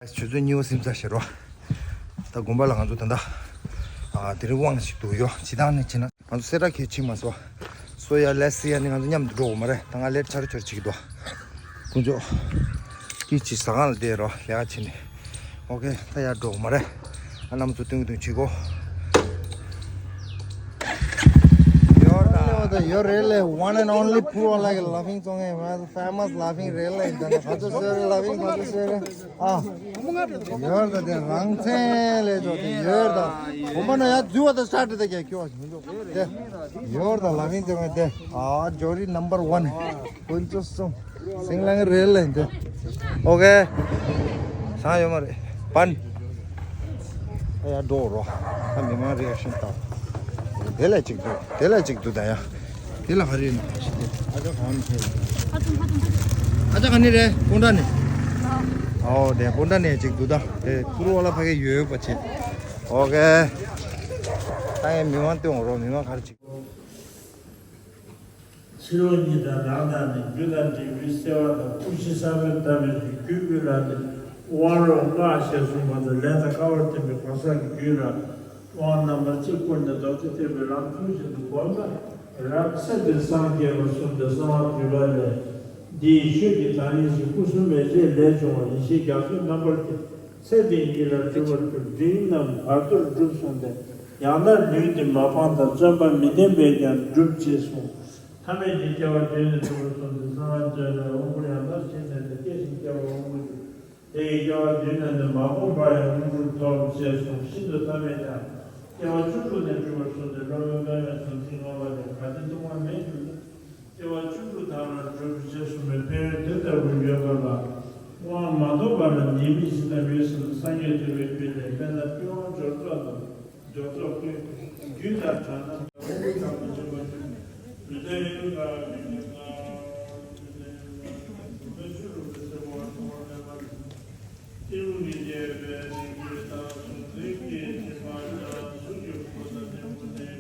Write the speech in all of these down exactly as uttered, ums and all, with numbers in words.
ཆུ་ཚོད་གཉིས་པ་སིམ་ཚ་ཤེར་བ། ད་དགོན་པ་ལ་ང་ཚོ་ད་ལྟ། ཨ་དེ་རིང་དབང་ཞིག་འདུག་ཡོ་ཇི་ལྟར་ནས་ཕྱིན་ན། ང་ཚོ་སེ་ར་ཁེ་ཕྱིན་མ་སོ། སོ་ཡ་ལེ་སི་ཡ་ནི་ང་ཚོ་མཉམ་དུ་འགྲོ་དགོས་མ་རེད། ད་ང་ལེ་ཊི་ཆར་ཆོར་བྱེད་ཀྱི་འདུག་དཀོན་མཆོག་དེ་ཅི་ཟ་ཁང་ལ་བསྡད་རོགས་ལས་ཀ་བྱེད་ནས། ཨོ་ཁེ། ད་ཡར་འགྲོ་དགོས་མ་རེད། ཨ་གནམ་མཚོ་སྟོན་གྱི་འདུག་བྱེད་གོ། ཡོ་རེད་ལེ། One and only pro like laughing song famous laughing རེད་ལེ། ད་ནི་ཁ་ཚོ་སོ་རེད། Laughing ཁ་ཚོ་སོ་རེད། ཨ། ཡོར་ད་དེ་རང་མཚན་ལས་ཚོ་དེ་ཡོར་ད། བུ་མོ་ན་ཡ་རྫུ་བ་ད་སྟྲ་ཏི་ད་ཀྱ་ཁྱོ་བ་ཞིག་མི་འདུག་དེ་ཡོར་ད་ལ་མིན་དེ་མ་དེ། ཨ་ཇོ་རི་number one། ཀུན་སྤྱོད་གསུམ། སིང་ལང་རེད་ལེ་དེ། ཨོ་ཁེ། སང་ཡོད་མ་རེད། པན། ཨ་ཡ་འགྲོ་རོ། ཨ་མི་མང་རི་ཨེག་ཤན་ལྟ། དེ་ལ་གཅིག་འདུག་དེ་ལ་གཅིག་འདུག་ད་ཡ། དེ་ལ་ག་རེ་ཡིན་ན་ཞིག་དེ། ཨ་ཅག་གང་ནས་ཨ་ཅག་ག་ནས་རེད། སྤོན་ཊ་ནས། ཨོ་དེ་སྤོན་ཊ་ནས་གཅིག་འདུག་ད་དེ་ཕུར་བ་ལ་ཕ་གི་ཡོད་པ་ཆེ། ཨོ་ཁེ། ད་ཡ་མི་མང་སྟོན་རོ། མི་མང་ག་རེ་བྱེད། ཕྱི་ལོགས་གཉིས་དང་ནང་དང་ནི་རྒྱུ་དང་འབྲས་བུའི་སེལ་བ་དང་སྐུ་བཞི་བསམ་པའི་མཐའ་མེད་ཀྱི་རྒྱུད་བསྐུལ་ལ་ནི་དབང་རོ་ལྔ་ཞེས་གསུངས་པ་དང་ལས་དང་སྐལ་བར་བསྟན་པའི་གང་ཟག་གི་རྒྱུད་ལ་དབང་རྣམ་པར་གཅིག་བསྐུར་ནས་རྡོ་རྗེ་ཐེག་པའི་ལམ་ཐུགས་བཞིན་དུ་བསྒོམ་པ་རབ་གསལ་དེ་སངས་རྒྱས་པར་གསུངས་ཏེ་གསང་བ་འདུས་པ་ལས། འདི་ཡི་ཆོས་ཀྱི་དང་ཉིད་ཀྱི་སྐུ་གསུམ་མེ་ལྕེའི་ལས་བྱུང་བ་ཡེ་ཤེས་རྒྱ་མཚོའི་རྣམ་པར་བསྟན། ཚེ་འདི་ཉིད་ལ་གྲུབ་པར་གྱུར། འདི་རྣམས་བར་དོར་གྲུབ་གསུངས་ཏེ། ཡང་དག་ལུས་འདི་མ་སྤངས་དང་། བརྩོན་པ་མི་བརྟན་པས་ཀྱང་གྲུབ་ཅེས་གསུངས། ཐ་མལ་གྱི་སྐྱེ་བ་བདུན་ནས་གྲུབ་པར་གསུངས་ཏེ། གསང་བ་འདུས་པ་ལས་དབང་བསྐུར་ཡང་དག་བྱས་ནས་ནི། སྐྱེ་ཞིང་སྐྱེ་བ་དབང་བསྐུར་གྱི། དེ་ཡི་སྐྱེ་བ་བདུན་ནས་ནི་མ་སྤངས་པར་ཡང་དབང་བསྐུར་ཐོབ་ཅེས་གསུངས། ཤིན་ཏུ་ཐ་མལ་ཀྱང་སྐྱེ་བ་བཅུ་དྲུག་ནས་གྲུབ་པར་གསུངས་ཏེ། སློབ་དཔོན་པདྨས་ཚོམས་ཆེན་ལྔ་པ་ལས། གལ་ཏེ་ལྟུང་བ་མེད་གྱུར་ན། སྐྱེ་བ་བཅུ་དྲུག་དག་ལ་གྲུབ་ཅེས་གསུངས་པའི་ཕན་ཡོན་དེ་ལྟ་བུ་ཡོད་པ་ལ། དབང་མ་ཐོབ་པ་ལ་ཉེས་དམིགས་ཇི་ལྟར་ཡོད་ཟེར་ན། སངས་རྒྱས་ཐོབ་པའི་རྒྱུད་ལས། དཔེར་ན་པི་ཝང་འབྱོར་ཚོགས་དང་འབྱོར་ཚོགས་ཀུན། རྒྱུད་དང་བྲལ་ན་འོང་བའི་ལམ་དུ་འཇུག་པ་འཇུག་ནས། རྒྱུད་དང་ཡིན་ལུགས་དང་རྒྱུད་ཀྱི་དང་། རྒྱུད་དང་ཡིན་ལུགས་དང་རྒྱུད་ཀྱི་དང་། ཏི་རུ་ནི་རྒྱས་པའི་རིགས་རྒྱུད་དང་། གཟུང་འཛིན་གྱི་སྦྱིན་པ་དང་། གཟུགས་ཀྱི་ཕུང་པོ་དང་ལྡན་པ་ནི།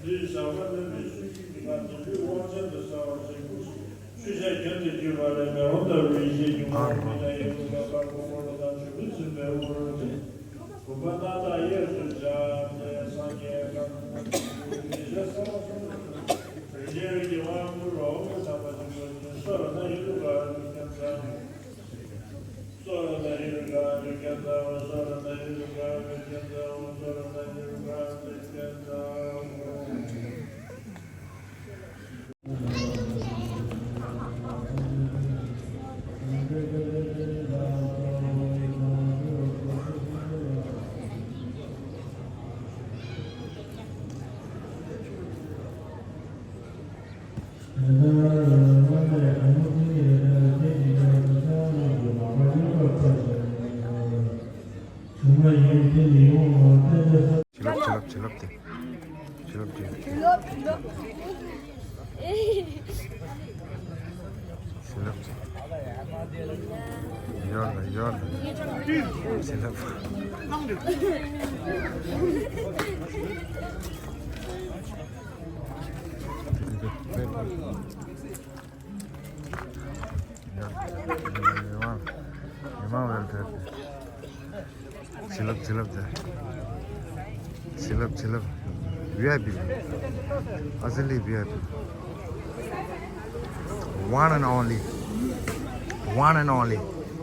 ལུས་ཟག་པ་རྣམ་པའི་སུ་ཞིག་གི་ཁ་ནས་ལུས་དབང་བྱེད་དུ་གསལ་བར་བྱེད་དགོས་སོ། ཆུ་བཤད་རྒྱུན་དུ་བརྒྱུད་པ་ལས། མེ་ལོང་ལྟ་བུའི་ཡེ་ཤེས་ཀྱི་ངོ་བོ་མི་དང་ཡིན་ལུགས་དང་དཀར་པོ་སྔོ་ལ་དང་བྱུང་བའི་འཛིན་པའི་དབུ་རུ་ཅན། བུམ་པ་རྣམ་དག་གཡས་སུ་བཞག་སྟེ། སངས་རྒྱས་གང་དག་གི་ཞལ་གསལ་བ་གསུམ་དུ་རིན་ཆེན་རིགས་ཀྱི་དབང་བསྐུར་རོ། དམ་པ་ཆེན་པོ་ཆེན་སོགས་ལ་ན་ཡིན་ལུགས་དཀར་པོའི་རྒྱན་དང་། བྱིན་རླབས་བྱིན་རླབས་དེ། བྱིན་རླབས་བྱིན་རླབས་བྱིན་རླབས་དེ། བྱིན་རླབས་བྱིན་རླབས་བྱིན་རླབས་དེ། བྱིན་རླབས་དེ། བྱིན་རླབས་དེ། ཡོར་ལ་ཡོར་ལ། བྱིན་རླབས། མི་མང་མི་མང་ཝེལ་ཕེར། བྱིན་རླབས་བྱིན་རླབས་དེ། བྱིན་རླབས་བྱིན་རླབས། ཝི་ཨའི་པི་རེད། ཨ་ཙི་ལི་ཝི་ཨའི་པི། One and only. One and only.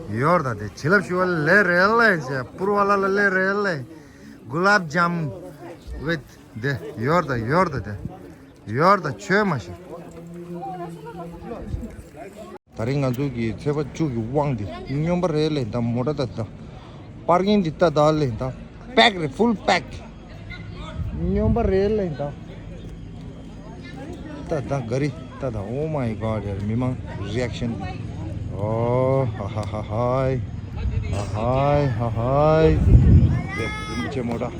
ཡོར་ད་དེ་བྱིན་རླབས་ཞུ་བ་ལས་རེད་ལེ། ཞེ་པུར་བ་ལ་ལ་ལས་རེད་ལེ། Gulab Jamun with དེ་ཡོར་ད་ཡོར་ད་དེ། ཡོར་ད་ཆོས་མ་ཤེས། ད་རིང་ང་ཚོ་གི་ཚེས་པ་བཅུ་གི་དབང་འདི་སྨྱོན་པ་རེད་ལེ། ད་མོ་ཊ་ད་ད་པར་ཀིང་འདི་ད་ད་ལེ། ད་པེག་རེད། ཕུལ་པེག་སྨྱོན་པ་རེད་ལེ། ད་ད་ད་ག་རི་ད་ད། Oh my God ཡར་མི་མང་རི་ཨེག་ཤན། ཨོ་ཧ་ཧ་ཧ་ཧའི། ཧ་ཧའི་ཧ་ཧའི། དེ་རིན་པོ་ཆེ་མོ་ཊ།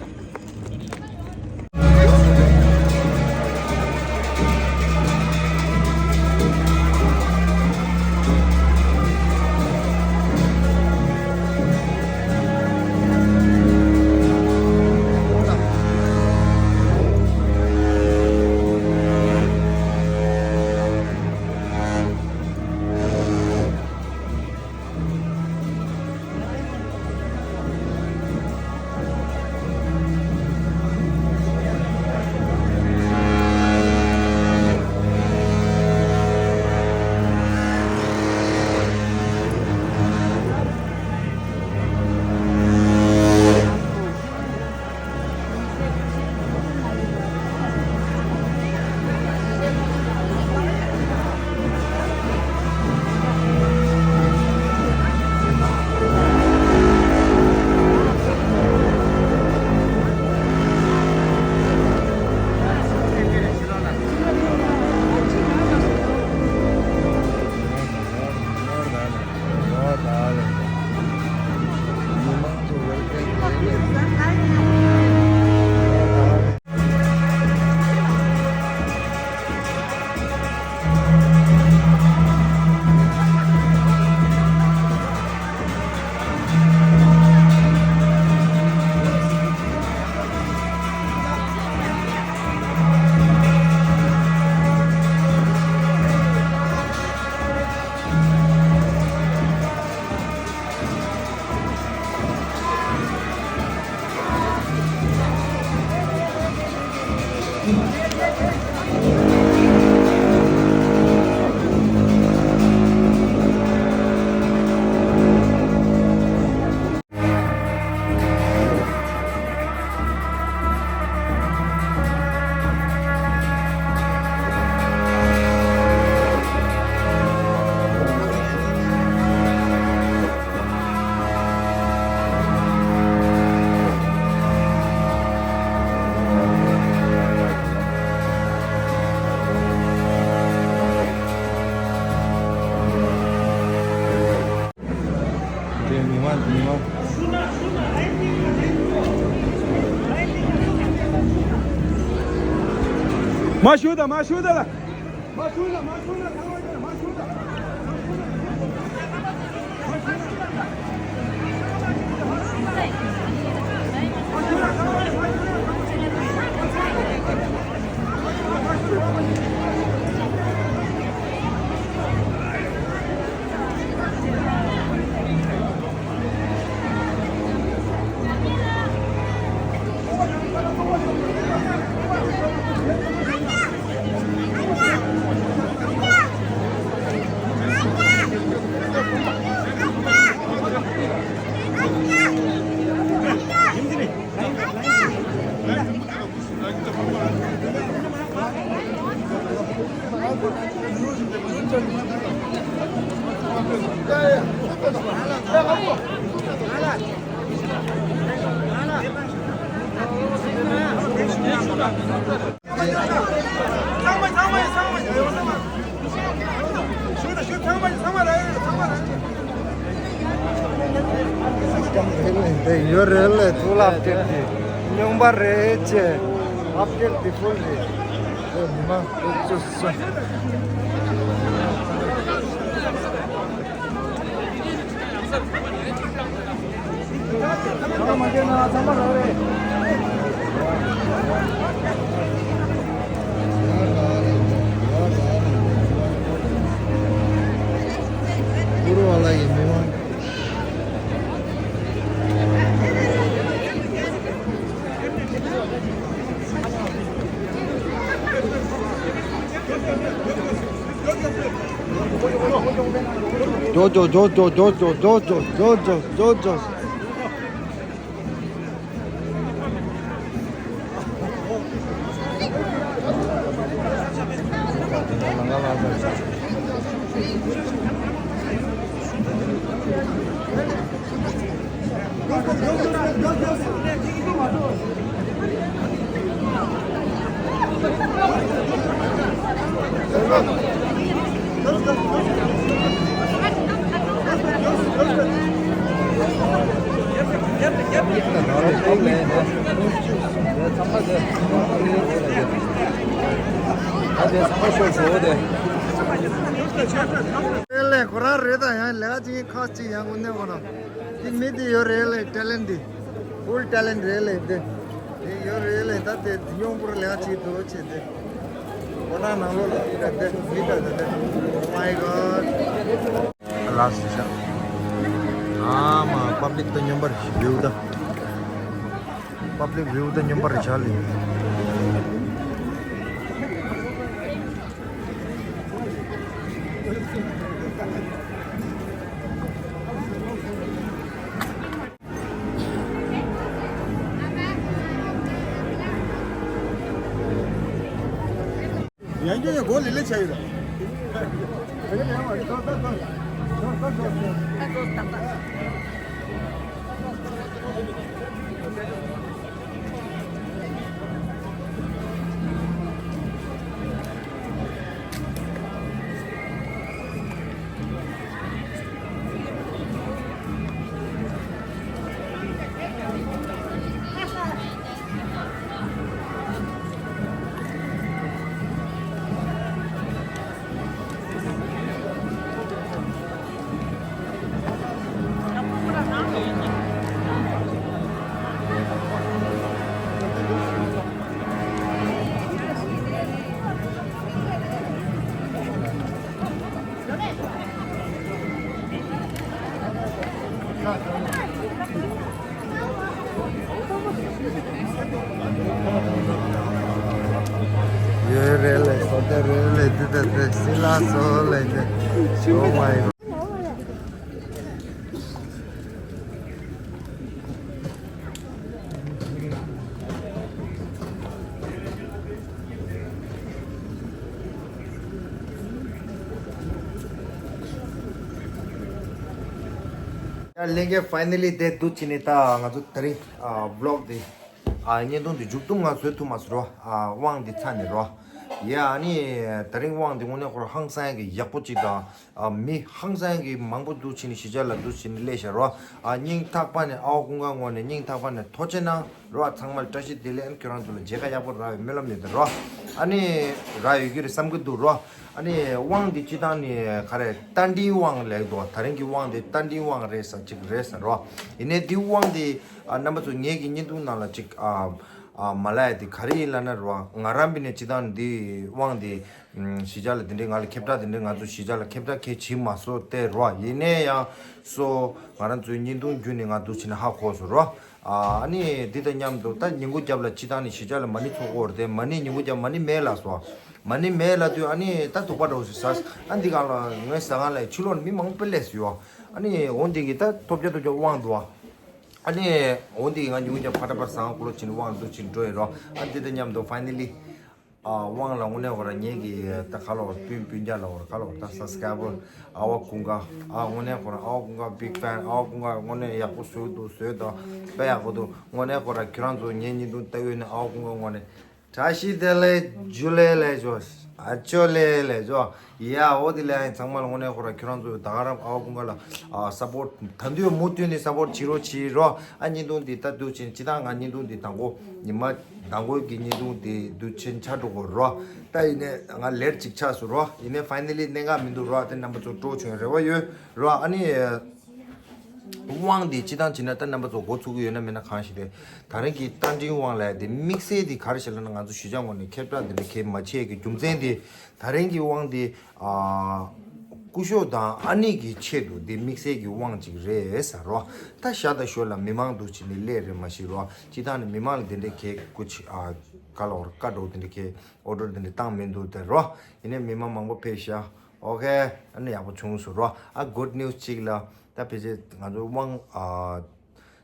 མ་ཞུ་ད། མ་ཞུ་ད་ལ། མ་ཞུ་ད། མ་ཞུ་ད། ཚང་མ་མ་ཞུ་ད། དེ་ཡོད་རེད་ལས་ཐུགས་ལ་ཨབ་ཌེཊ་དེ་རྙིང་པ་རེད་ཅེས་ཨབ་ཌེཊ་དེ་ཕུལ་རེད། དེ་མི་མང་དེ་ཚོ་སོ། ཇོ་ཇོ། ལས་ཁོ་རང་རེད། ད་ཡང་ལས་ཀ་ཅིག་ཁག་ཅིག་ཡང་ཁོ་གནས་ཁོ་རང་དེ་མི་དེ་ཡོད་རེད་ལས། ཊེ་ལེན་ཊི་དེ་ཕུལ་ཊེ་ལེན་ཊི་རེད་ལས། དེ་དེ་ཡོད་རེད་ལས། ད་དེ་སྙོམས་པོར་ལས་ཀ་བྱེད་འདུག་བྱེད་དེ། ཁོ་རང་ནང་ལོགས་ལ་དེ་དེ་མི་ད་དེ་དེ། Oh my God. ལགས་སོ། ཨ་མ་པབ་ལིག་ད་སྙོམས་པར་བིའུ་ད། པབ་ལིག་བིའུ་ད་སྙོམས་པར་བྱ་ལས། ཡང་སྐྱོན་ཡང་གོ་ལི་ལི་ཆ་ཡོད་ར། ཡོད་རེད་ལས། སོ་ཏེ་རེད་ལས། དེ་དེ་དེ་སི་ལ་སོ་ལས་དེ། Oh my God. ཡ་ལྷན་རྒྱས། ཕའི་ནལ་ལི་དེ་འདུག་བྱས་ནས་ད་ང་ཚོ་དེ་རིང་ཨ་བི་ལོག་དེ་ཨ་བརྙན་ཐུང་དེ་མཇུག་སྡོམ་ང་བཟོས་ཐུབ་མ་སོང་རོ། ཨ་དབང་དེ་ཚར་ནས་རོ། ཡ་ཨ་ནི་དེ་རིང་དབང་དེ་དངོས་གནས་ཁོ་རང་ཧང་སང་གི་ཡག་པོ་ཅིག་དང་། ཨ་མི་ཧང་སང་གི་མང་པོ་འདུག་བྱས་ནས་གཞིས་ཆགས་ལ་འདུག་བྱས་ནས་སླེབས་ཤག་རོ། ཨ་སྙིང་ཐག་པ་ནས་ཨའོ་ཀུན་དགའ་ངོས་ནས་སྙིང་ཐག་པ་ནས་ཐུགས་རྗེ་གནང་རོ། ཨ་ཚང་མ་ལ་བཀྲ་ཤིས་བདེ་ལེགས། ཨ་ནི་ཁྱོད་རང་ཚོ་ལ་མཇལ་ཁ་ཡག་པོ་རག་པའི་སྨོན་ལམ་ཡོད་དེ་རོ། ཨ་ནི་རག་ཡོད་ཀྱི་རེད་བསམ་གྱི་འདུག་རོ། ཨ་ནི་དབང་འདི་སྤྱི་བཏང་ནི་ག་རེ་རྟ་མགྲིན་དབང་ལེགས་འདུག་ད་རིང་གི་དབང་འདི་རྟ་མགྲིན་དབང་རེད་ས་ཅིག་རེད་ས་རོ། ཡིན་ནའི་འདི་དབང་འདི་ཨ་རྣམ་པ་ཚོ་ངེད་ཀྱི་བརྙན་ཐུང་ནང་ལ་ཅིག་ཨ་ཨ་མ་ལབ་ཡ་འདི་ག་རེ་ཡིན་ལབ་ན་རོ། ང་རང་བི་ནས་སྤྱི་བཏང་འདི་དབང་འདི་ཨམ་གཞིས་ཆགས་ལ་འདི་འདྲའི་ང་ལ་ཁྱབ་བསྒྲགས་འདི་འདྲའི་ང་ཚོ་གཞིས་ཆགས་ལ་ཁྱབ་བསྒྲགས་གལ་ཆེ་མ་སོང་སྟེ་རོ། ཡིན་ནའི་ཡང་སོ་ང་རང་ཚོའི་བརྙན་ཐུང་བརྒྱུད་ནས་ང་འདུག་བྱས་ནས་ཧ་གོ་སོང་རོ། ཨ་ནི་འདི་དང་མཉམ་དུ་ད་ཉིན་གུང་རྒྱབ་ལ་སྤྱི་བཏང་ནས་གཞིས་ཆགས་ལ་མ་ཎི་ཚོགས་ཀྱི་ཡོད་རེད་དེ། མ་ཎི་ཉིན་གུང་རྒྱབ་མ་ཎི་མེད་ལབ་སོང་། མ་ཎི་མེད་ལབ་དུས་ཨ་ནི་ད་དོགས་པ་འདྲ་བོ་ཞིག་ཟ། ཨ་འདི་གང་ལ་ངའི་ཟ་ཁང་ལ་ཕྱི་ལོགས་ནས་མི་མང་པོ་སླེབས་སོང་ཡོད། ཨ་ནི་འོ་འདི་གི་ད་ཐོབ་རྒྱ་ཐོབ་རྒྱ་དབང་འདུག་ཨ་ནི་འོ་འདི་གི་ང་ཉིན་གུང་རྒྱབ་ཕ་ཏྲ་པར་ཟ་ཁང་ཀུ་ལོ་ཕྱིན་དབང་འདུག་ཕྱིན་འགྲོ་ཡི་རོ། ཨ་འདི་དང་མཉམ་དུ་ཕའི་ནལ་ལི་ཨ་དབང་ལ་དངོས་གནས་ཁོ་ར་ངེད་ཀྱི་ད་ག་ལོ་སྤུན་སྤུན་ཀྱག་ལ་ཁོ་ར་ག་ལོ་ད་སབ་སི་ཀ་རའི་བར་ཨ་བ་ཀུན་དགའ། ཨ་དངོས་གནས་ཁོ་ར་ཨ་བ་ཀུན་དགའ་བིག་ཕེན། ཨ་བ་ཀུན་དགའ་དངོས་གནས་ཡག་པོ་བཟོས་འདུག་བཟོས་དང་དཔེ་ཡག་པོ་འདུག་དངོས་གནས་ཁོ་ར་ཁྱོད་རང་ཚོ་ངའི་བརྙན་ཐུང་ལྟ་ཡོད་ན་ཨ་བ་ཀུན་དགའ་དངོས་གནས་བཀྲ་ཤིས་བདེ་ལེགས། ཇུ་ལེ་ལེ་ཇོ། ཨ་ཅོ་ལེ་ལེ་ཇོ། ཡ་འོ་དེ་ལས་ཚང་མ་ལ་དངོས་གནས་ཁོ་ར་ཁྱོད་རང་ཚོ་ད་ག་རང་ཨ་བ་ཀུན་དགའ་ལ་ཨ་སབ་པོར་ཊི་ད་དུང་མུ་མཐུད་ནས་སབ་པོར་ཊི་བྱེད་རོགས་བྱེད་རོགས། ཨ་བརྙན་ཐུང་འདི་ད་འདུག་བྱས་ནས་སྤྱི་བཏང་ང་བརྙན་ཐུང་འདི་དང་པོ་ཉི་མ་དང་པོ་གི་བརྙན་ཐུང་འདི་འདུག་བྱས་ནས་ཆགས་འགྲོ་གི་རོ། ད་ཡིན་ནའི་ང་ལེཊ་ཅིག་ཆགས་སོང་རོ། ཡིན་ནའི་ཕའི་ནལ་ལི་གནད་འགག་མི་འདུག་རོ། དེ་རྣམ་པ་ཚོ་སྤྲོ་བྱུང་རེ་བ་ཡོད་རོ། ཨ་ནི་དབང་འདི་སྤྱི་བཏང་བྱས་ན་ད་རྣམ་པ་ཚོ་མགོ་ཚོད་ཀྱི་ཡོད་ན་མེད་ན་གང་ཞིག་རེད། ད་རིང་གི་རྟ་མགྲིན་དབང་ལབ་ཡ་དེ་དམིགས་བསལ་དེ་ག་རེ་བྱས་ལབ་ན་ང་ཚོ་གཞིས་ཆགས་ངོས་ནས་ཁྱབ་བསྒྲགས་འདི་འདྲ་གལ་མ་ཆེ་གི་རྒྱུ་མཚན་དེ་ད་རིང་གི་དབང་དེ་ཨ་སྐུ་ཞབས་དང་ཨ་ནེ་གི་ཆེད་དུ་དེ་དམིགས་བསལ་གྱི་དབང་ཅིག་རེད་ཟེར་རོ། ད་ཞག་དང་ཞོར་ལ་མི་མང་འདུག་བྱས་ནས་སླེབས་རེད་མ་གཞི་རོ། སྤྱི་བཏང་ནས་མི་མང་ལ་དེ་འདྲའི་གལ་སྐུ་ཆེ་ཨ་ག་ལ་བར་བཀའ་འགྲོ་དེ་འདྲའི་གལ་ཨོ་ཌར་དེ་འདྲ་བཏང་མི་འདུག་དེ་རོ། ཡིན་ནའི་མི་མང་མང་པོ་ཕེབས་ཤག་ཨོ་ཁེ། ཨ་ནི་ཡག་པོ་བྱུང་སོང་རོ། ཨ་གུཌ་ནིའུ་སི་གཅིག་ལ་ད་ཕལ་ཆེར་ང་ཚོ་དབང་ཨ་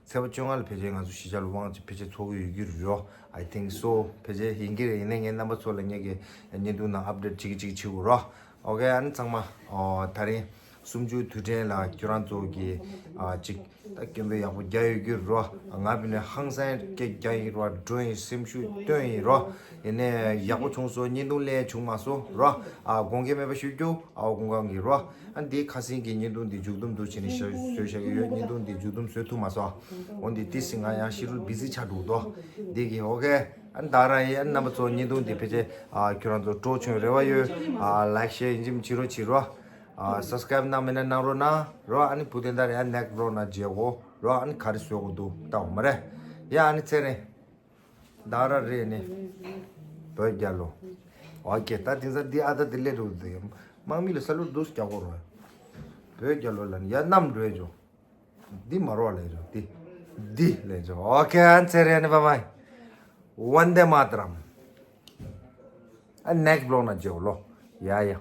ཚེས་པ་བཅོ་ལྔ་ལ་ཕལ་ཆེར་ང་ཚོ་གཞིས་ཆགས་ལ་དབང་ཅིག་ཕལ་ཆེར་ཚོགས་ཀྱི་ཡོད་ཀྱི་རེད་རོ། I think so. ཕལ་ཆེར་ཡིན་གྱི་རེད། ཡིན་ནའི་ངས་རྣམ་པ་ཚོ་ལ་ངེད་ཀྱི་བརྙན་ཐུང་ནང་ཨབ་ཌེཊ་བྱེད་ཀྱི་བྱེད་ཀྱི་བྱེད་དགོས་རོ། ཨོ་ཁེ། ཨ་ནི་ཚང་མ་ཨོ་ད་རིང་གསུམ་བཅུའི་དུས་དྲན་ལ་ཁྱོད་རང་ཚོ་གི་ཨ་ཅིག་ད་སྐྱོན་འབོད་ཡག་པོ་རྒྱག་ཡོད་ཀྱི་རེད་རོ། ང་བི་ནས་ཧང་སང་སྐད་རྒྱག་ཡིན་རོ། འགྲོ་ཡིན། སེམས་ཤུགས་བཏོན་ཡིན་རོ། ཡིན་ནའི་ཡག་པོ་བྱུང་སོང་། བརྙན་ཐུང་ལེན་བྱུང་མ་སོང་རོ། ཨ་དགོངས་འགལ་མེད་པ་ཞུ་རྒྱུ་ཨ་བ་ཀུན་དགའ་གི་རོ། ཨ་འདི་ཁ་སང་གི་བརྙན་ཐུང་འདི་མཇུག་བསྡོམས་འདུག་བྱས་ནས་བཟོས་བཞག་གི་ཡོད། བརྙན་ཐུང་འདི་མཇུག་བསྡོམས་བཟོ་ཐུབ་མ་སོང་། འོ་འདི་ཏི་སི་ང་ཡང་ཕྱི་རུ་བི་ཟི་ཆགས་འདུག་དོ། འདི་གི་ཨོ་ཁེ། ཨ་ད་ར་ཡི་ཨ་རྣམ་པ་ཚོ་བརྙན་ཐུང་འདི་ཕལ་ཆེར་ཨ་ཁྱོད་རང་ཚོ་སྤྲོ་བྱུང་རེ་བ་ཡོད། ཨ་ལའིཀ་ཤེར་ཡིན་གཅིག་མིན་གཅིག་རོ་བྱེད་རོ། ཨ་སབ་སི་ཀ་རའིབ་གནང་མེད་ན་གནང་རོགས་གནང་རོ། ཨ་ནི་བུ་དེ་འདྲ་རེད། ཨ་ནེག་སི་བི་ལོག་ནང་མཇལ་གོ་རོ། ཨ་ནི་ག་རེ་བཟོས་དགོས་འདུག་ལྟ་འོ་མ་རེད། ཡ་ཨ་ནི་ཚེ་རིང་། ད་ར་རེད་ནི། བོད་རྒྱལ་ལོ། ཨོ་ཁེ། ད་དེང་སང་འདི་ཨ་ད་དེ་སླེབས་འགྲོ་འདུག་དམག་མི་ལ་ས་ལུར་འདུག་རྒྱག་གོ་རོ། བོད་རྒྱལ་ལོ་ལ་ནི་ཡ་གནམ་འགྲོ་ཡ་འཇོ། འདི་མ་རོ་ལས་འཇོ་འདི། འདི་ལས་འཇོ། ཨོ་ཁེ། ཨ་ཚེ་རིང་ནི་བ་བའི། ཝན་དེ་མ་ཏྲམ། ཨ་ནེག་སི་བི་ལོག་ནང་མཇལ་ལོ། ཡ་ཡ།